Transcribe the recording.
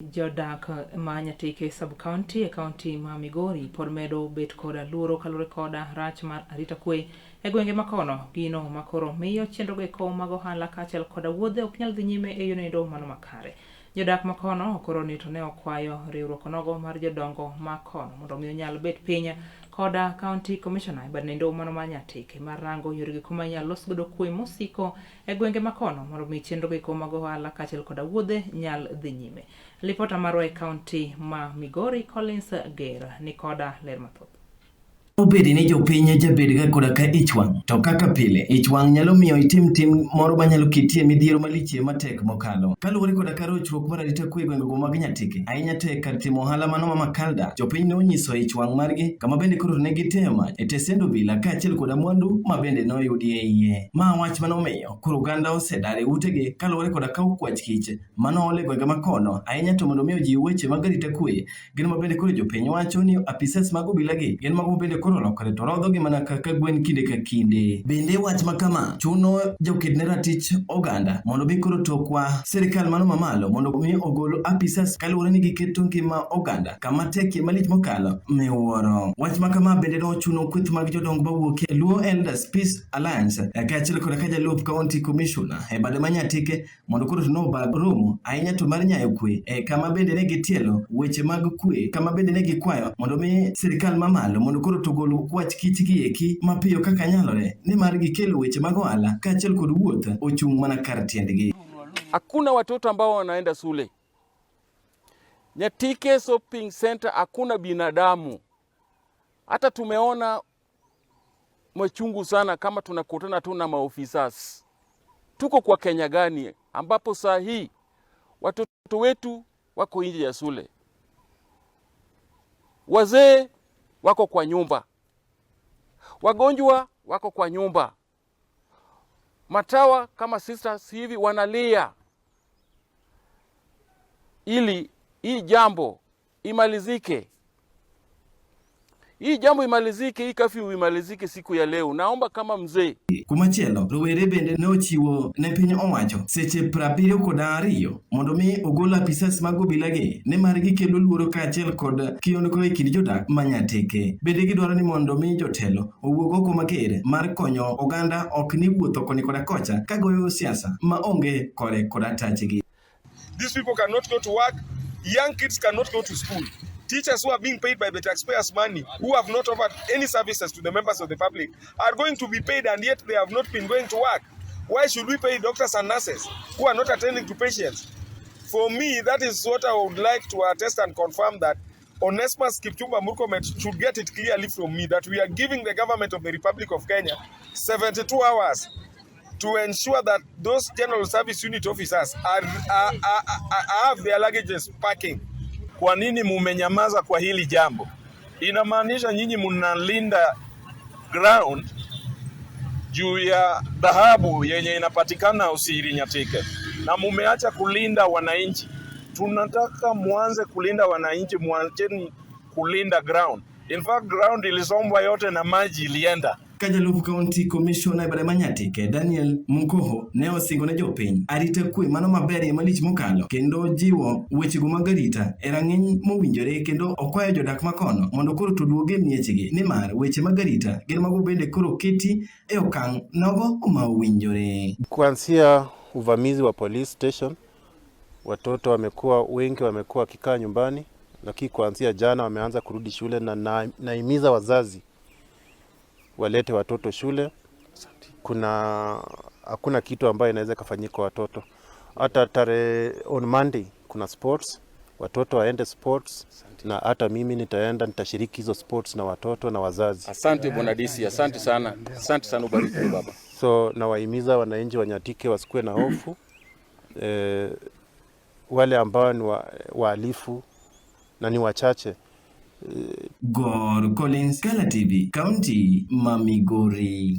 Jodak ma Nyatike sub-county e kaunti ma Migori pod medo bet koda luoro kaluwore koda rach mar arita kwe e gwenge makono. Gino makoro miyo chenro eko mag ohala kaachiel koda wuodhe ok nyal dhi nyime e yono mano makare. Jodak makono koro ni to ne okwayo riwruok onogo mar jodongo makono mondo omi onyal bet piny koda county commissioner e badnendo mano mar Nyatike mar rango yoregi kuma inyalo los godo kwe mosiko e gwenge makono mondo omi chenro eko mag ohala kaachiel koda wuodhe nyal dhi nyime. Lipota marwa e kaunti ma Migori Collins Ger ni koda ler mathoth. Obedi ni jopiny jabedga koda ka ich wang', to kaka pile, ich wang' nyalo miyo itim tim moro manyalo keti e midhiero malichie matek mokalo. Kaluwore koda ka rochruok mar arita kwe e gwengego mag Nyatike, ahinya to e kar timo ohala mano ma Makalda, jopiny ne onyiso ich wang' margi kama bende koro ne gitemo mach e tesend obila kaachiel koda mwandu ma bende ne oyudi e iye. Ma wach mane omiyo koro oganda osedar e utegi kaluwore koda ka okwach kich mano ool e gwenge ma kono ahinya to mondo mi ojiw weche mag arita kwe gin ma bende koro jopiny wacho ni apisas mag obila gi gin mago bende koro olokore to rodho gi mana kaka gwen kinde ka kinde. Bende wach ma kama chuno joked ne ratich oganda mondo mi koro tokwa sirikal mano mamalo mondo mi ogol apisas kaluwore ni giketo ngima oganda kama tekie malich mokalo miwuoro. Wach ma kama bende nochuno kweth mag jodongo mawuok e Luo Elders Peace Alliance kaachiel koda ka jalup county commissioner e bade ma Nyatike mondo koro to nobag romo ahinya to mar nyayo kwe e kama bende ne gitielo weche mag kwe kama bende ne gikwayo mondo mi sirikal mamalo mondo koro to gol wach kich gi eki mapiyo kaka nyalore nimar gikelo weche mag ohala kaachiel kod wuoth ochung' mana kar tiendgi. Hakuna watoto ambao wanaenda shule. Nyatike Shopping Center hakuna binadamu. Hata tumeona machungu sana kama tunakutana tu na maofisas. Tuko kwa Kenya gani ambapo saa hii watoto wetu wako nje ya shule, wazee wako kwa nyumba, wagonjwa wako kwa nyumba, matawa kama sisters hivi wanalia ili hii jambo imalizike. Hii jambo imalizike, hii kafyu imalizike siku ya leo. Naomba kama mzee. Kumachielo, rowere bende ne ochiwo ne piny owacho seche 72 mondo mi ogol apisas mag obila gi nimar gikelo luoro kaachiel kod kiondko e kind jodak ma Nyatike. Bende gidwaro ni mondo mi jotelo owuog oko mager mar konyo oganda ok ni wuotho koni koda kocha ka goyo siasa ma onge kore koda tachgi. These people cannot go to work. Young kids cannot go to school. Teachers who are being paid by the taxpayers' money, who have not offered any services to the members of the public, are going to be paid and yet they have not been going to work. Why should we pay doctors and nurses who are not attending to patients? For me, that is what I would like to attest and confirm that Onesmus Kipchumba Murkomen should get it clearly from me that we are giving the government of the Republic of Kenya 72 hours to ensure that those general service unit officers are have their luggages packing. Kwa nini mumenyamaza kwa hili jambo? Inamaanisha nyinyi mnalinda ground juu ya dhahabu yenye inapatikana Osiri Nyatike, na mumeacha kulinda wananchi. Tunataka muanze kulinda wananchi, muacheni kulinda ground. In fact, ground ilisombwa yote na maji ilienda. Ka jalup county commissioner e bade ma Nyatike Daniel Mukoho ne osingo ne jopiny arita kwe mano maberie malich mokalo kendo jiwo wechego mag arita e rang'iny mowinjore kendo okwayo jodak makono mondo koro to oduog e miechgi nimar weche mag arita gin mago bende koro keti e okang' nogo ma owinjore. Kuanzia uvamizi wa police station, watoto wamekuwa wengi, wamekuwa wakikaa nyumbani, lakini kuanzia jana wameanza kurudi shule, na nahimiza wazazi walete watoto shule. Kuna hakuna kitu ambayo inaweza kufanyika watoto. Hata tarehe on Monday kuna sports, watoto waende sports. Na hata mimi nitaenda nitashiriki hizo sports na watoto na wazazi. Asante bwana DC, asante sana, asante sana, ubarikiwe baba. So nawahimiza wananchi wa Nyatike wasikuwe na hofu wale ambao ni wahalifu na ni wachache. Gor Collins, Kala TV, County ma Migori.